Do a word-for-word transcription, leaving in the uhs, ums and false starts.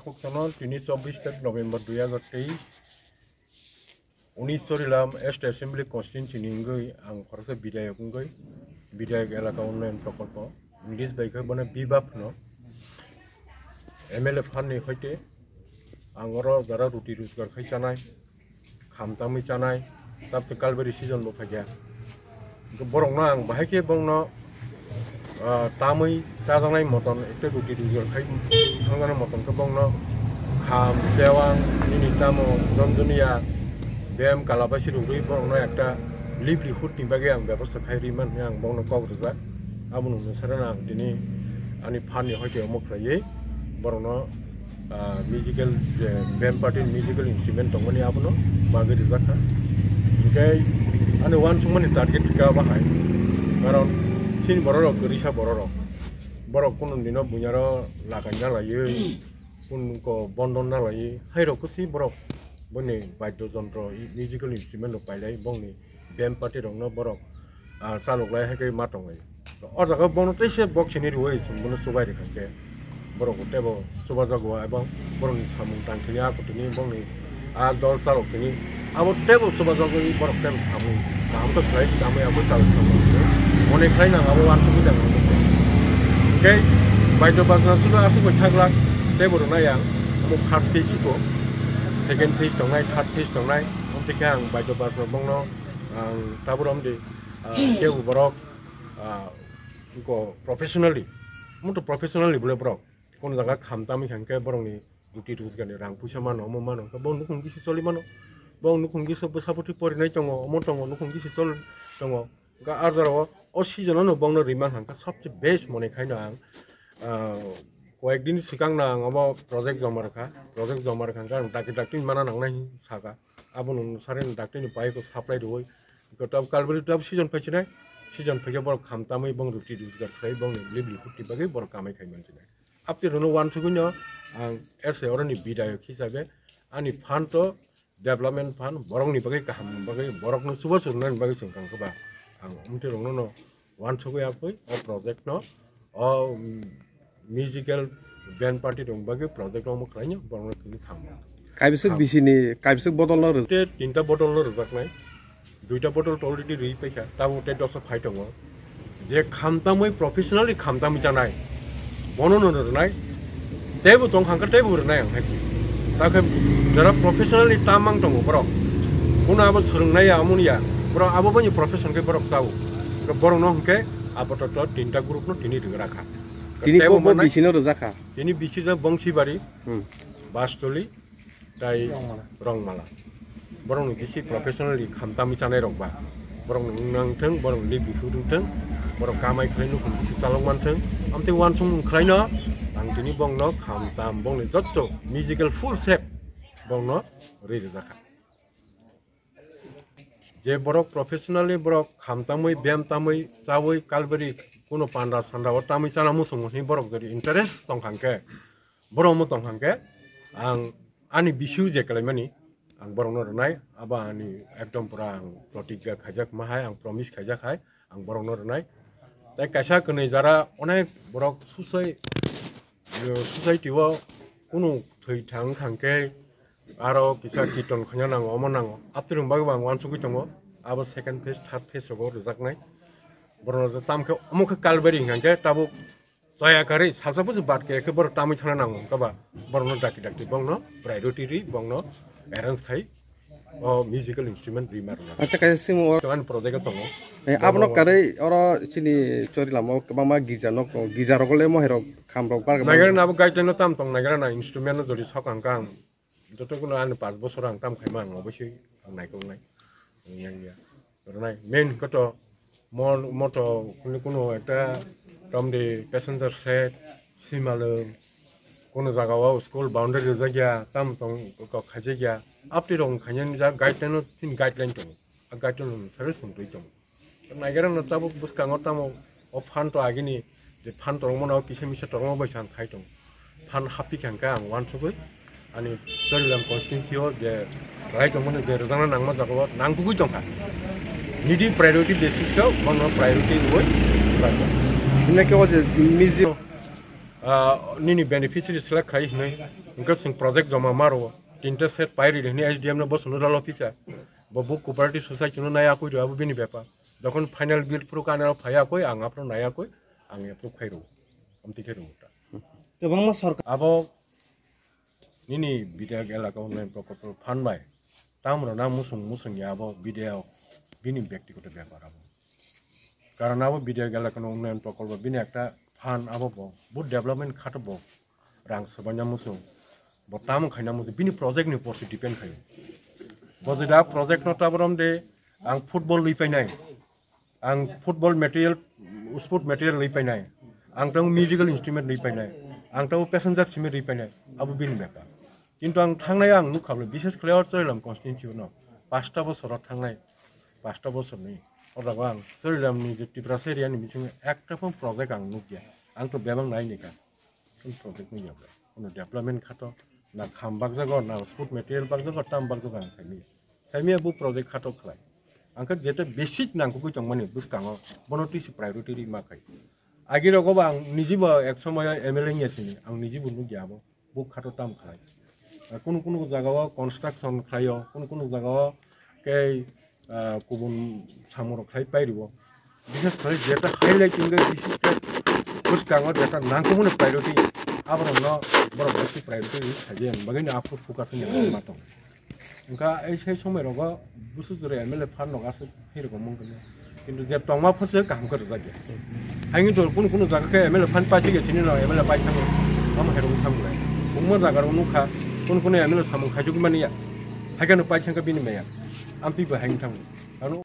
Khoksono tini chobbish tarik November dui hajar teis, unis Chorilam East Assembly Constituency ni wngwi ang khoroksa bidayok wngwi bidayok elaka unnayan prokolpo, English bai khe bono bibap hwno, M L A phan ni hoite ang oro jara ruti rojgar khai chanai, kham tamwi chanai, tabuk kalbari season bo phaikha. Hwnkhe borokno ang bahai khe bongno, ah, tamwi chajaknai moton, ekta ruti rojgar khai thangjaknai moton khe bongno kham, chewang, nini tamo, jonjonia, bem, kalabasi rwgwi borokno ekta livelihood ni bagwi ang bebosta khai rwi man hinwi ang bongno kok rwjak. Aboni hwnwi sareno ang tini ani phan ni hoite omo khlaiwi borokno ah, musical, je band party ni musical instrument tongmani abono bagwi rijak kha. Hinkhe ani uansukmani target kha bahai, karon chini borok rok kwrwisa borok rok, borok kunu dino bunyaro lakai na laiwi, kunu ko bondon na laiwi, hai rok kwsi borok boni badyo jontro, i-, musical instrument rok pailai bongni band party rokno borok, ah, chalok lai hai khe ma tongwi. O jaga bono teisa box hinwi rwui chwng bono chubai rwkha khe borok bo teibo chubajago, ebong borokni samung tang thini a kutini bongni a dol chalok thini abo teibo chubajagwi borok teibo samung kaham khe khlai tamwi abo chalok samung mone khlai nang abo uansugwi tang. Hinkhe baidyo bajna sudo aswk bai thaglak teibo rwnai ang, abo first phase iko, second phase tongnai, third phase tongnai, amtwi khe ang baidyo bajna bongno ang tabuk romdi. Ah, kebo borok, ah, ko professionally, omo to professionally bole borok, kono jaga kham tamwi kha hwnkhe borokni ruti rojgarni rang puisa mano, omo mano, hwnkhe bo nukhung gisi choli mano, bo nukhung gisi bwsa bwtwi porinai tongo, omo tongo, nukhung gisi chol tongo, hwnkhe ah jorao o season-o no bongno rwima hwnkhe sobse best mone khaino ang, ah, koyek din swkangno ang omo project joma rwkha, project joma rwkha hwnkhe ang dakti dakti mana nangnai hinwi sakha, abono nwsarino dakti ni pai ko supply rwui. Iko tab kalbari tab season phai sinai, season phai khe borok kham tamwi bong ruti rojgar khlai bongni livelihood ni bagwi borok kamai khai man sinai. Apti rwno uansugwino ang ese oroni bidayok hisabe ani phan to development phan borokni bagwi kaham bagwi borokno chubachu rwnani bagwi chwng kang khe ba ang omtwi rokno no uansugwi apui o project no o, um, musical band party rok bagwi project omo khlainai borokno tini thangma. Kaibiswk bisini kaibiswk bodol no rwjak. Te tinta bodol no rwjaknai, duita bodol to already rwi paikha, tabuk tei dosa phai tongo. Je khamtamwi professionally khamtamwi chanai, bono no rwnai, teibo tong kha, teibo rwnai ang hai. Takhe jara professionally tamang tongo borok, bono abo swrwngnai ya, amoni ya, borok abo boni profession khe borok chao. Borok no hwnkhe apatot tinta group no tini rwgra kha. Tini teibo bo, bo manai, bisino rwjak kha. Tini bisi jang Bongsibari, hmm, Bastoli, tai Rongmala. Rongmala. Borokni bisi professionally khamtamwi chanai rok ba. Borokni wng nang thung, borokni livelihood wng thung, borok kamai khlai nukhung bisi chalok man thung. Amtwi uansukmung khlaino ang tini bongno khamtam bongni jotto musical full set bongno rwi rwjak kha. Je borok professionally borok kham tamwi, bem tamwi, chawi, kalbari, kuno panda sanda o tamwi chana muchungo hwnwi borok jodi interest tong kha hwnkhe, borok omo tong kha hwnkhe, ang ani bisiu je kalaimani, ang borokno rwnai, abo ani ekdom pura ang protigya khaijak ma hai, ang promise khaijak hai, ang borokno rwnai. Tai kaisa kwnwi jara onek borok susai, society o kunu thwi thang thang khe aro kisa kirtan khaina nango, omo nango. Aptirung bagwi bo ang uansugwi tongo. Abo second phase, third phase rogo rwjaknai. Borokno je tam khe omo khe kalbari hwnkha khe tabuk chaya karwi salsa busi bad khe khe borok tamwi thangna nango, hwnkhe ba borokno dakti dakti bongno priority ri bongno arrange khai o musical instrument rima rwna. Acha kaisa simo. Ani project o tongo. Eh, abono karwi oro chini Chorilamo kwbangma girja nok tongo. Girja rogo le moherok kham rok bar. Naigra na abo guideline no tam tong naigra na instrument no jodi sok ang kang. Joto kuno ani panch bosor ang tam khaima ang obosoi ang naikol nai. Ang yang ya. Rwnai main koto mo-, moto kunu, kunu ekta tomdi passenger set, simalwng, kunu jaga o school boundary rijak ya, tam tong kok khaijak ya, apti rok khainani jak guideline o, chini guideline tongo, a guideline o service tongtwi tongo. Naigra no tabuk bwskango tamo o phan to agini je phan torokmano kisa misa torokma bai san khai tongo. Phan happi kha hwnkhe ang uansugwi ani Chorilam constituency o je rai tongmani je rwjakna nangma jaga o nangkukgwi tongkha. Nidi priority basis o bono priority rwui rwjak. Hwnba khe o je music Ah, nini beneficiary select khai hinwi, hwnkhe chwng project joma maro, tinta set pairi hinwi S D M no bosono ralo pisa, bo bo cooperative society no naya koi abo bini bepar. Jokhon final bill phuru kanaro phaya koi, ang aphuru naya koi, ang approve khai rwo, amtwi khai rwo ta. Kwbangma sorkar abo nini bidayok elaka unnayan prokolpo phan bai, tamrok na musung musung ya abo bidayok bini byaktigoto bepar abo. Karon abo bidayok elaka no unnayan prokolpo bini ekta phan abo bo, bo development khato bo rang swbaina musung, bo tamo khaina musung, bini project ni upor se depend khayo. Bo jeda project no taborom de ang football lui painai, ang football material, sport material lui painai, ang tamo musical instrument lui painai, ang tamo passenger simi lui painai, abo bini bepar. Kintu ang thangnai ang nukha bole, bises khlai o Chorilam constituency no pasta bosor o thangnai, pasta bosor ni o jaga ang Chorilam ni je Tiprasa area ni bisingo ekta phano project ang nukya, ang to bebak nai ni ka. Project nukya bole, kono development khato na kham bakjago, na sport material bakjago, tam bakjago ang saimanya. Saimanya bo project khato khlai. Ang khe jeta basic nangkukwi tongmani bwskango, bono tisi priority ri ma khai. Agi rogo bo ang nijibo ek somoyo M L A wngya sini, ang nijibo nukya abo, bo khato tam khlai. Kunu kunu jaga o construction khlaio, kunu kunu jaga o kei ah, kubun samung rok khai pai rwo. Bises khlai jeta highlight wngwi bisi khe bwskango jeta nangkukmani priority, aborokno borok bisi priority rwi khaijak, bagwino aphuru focus wngya ma tong. Wngkha ei sei somoi rogo busu jora M L A phan rok aswk phai rwkha mung khe, kintu je tongma phuru se kaham khe rwjak ya. Haini to kunu kunu jaga khe M L A phan paisik ya, chini no M L A pai thango, omo hai rok wng thango lai. Bungma jaga rok nukha, kunu kunu M L A samung khaichuk mani ya, hai kheno pai thangkha bini maya, amtwi bo hai wng thango. Ano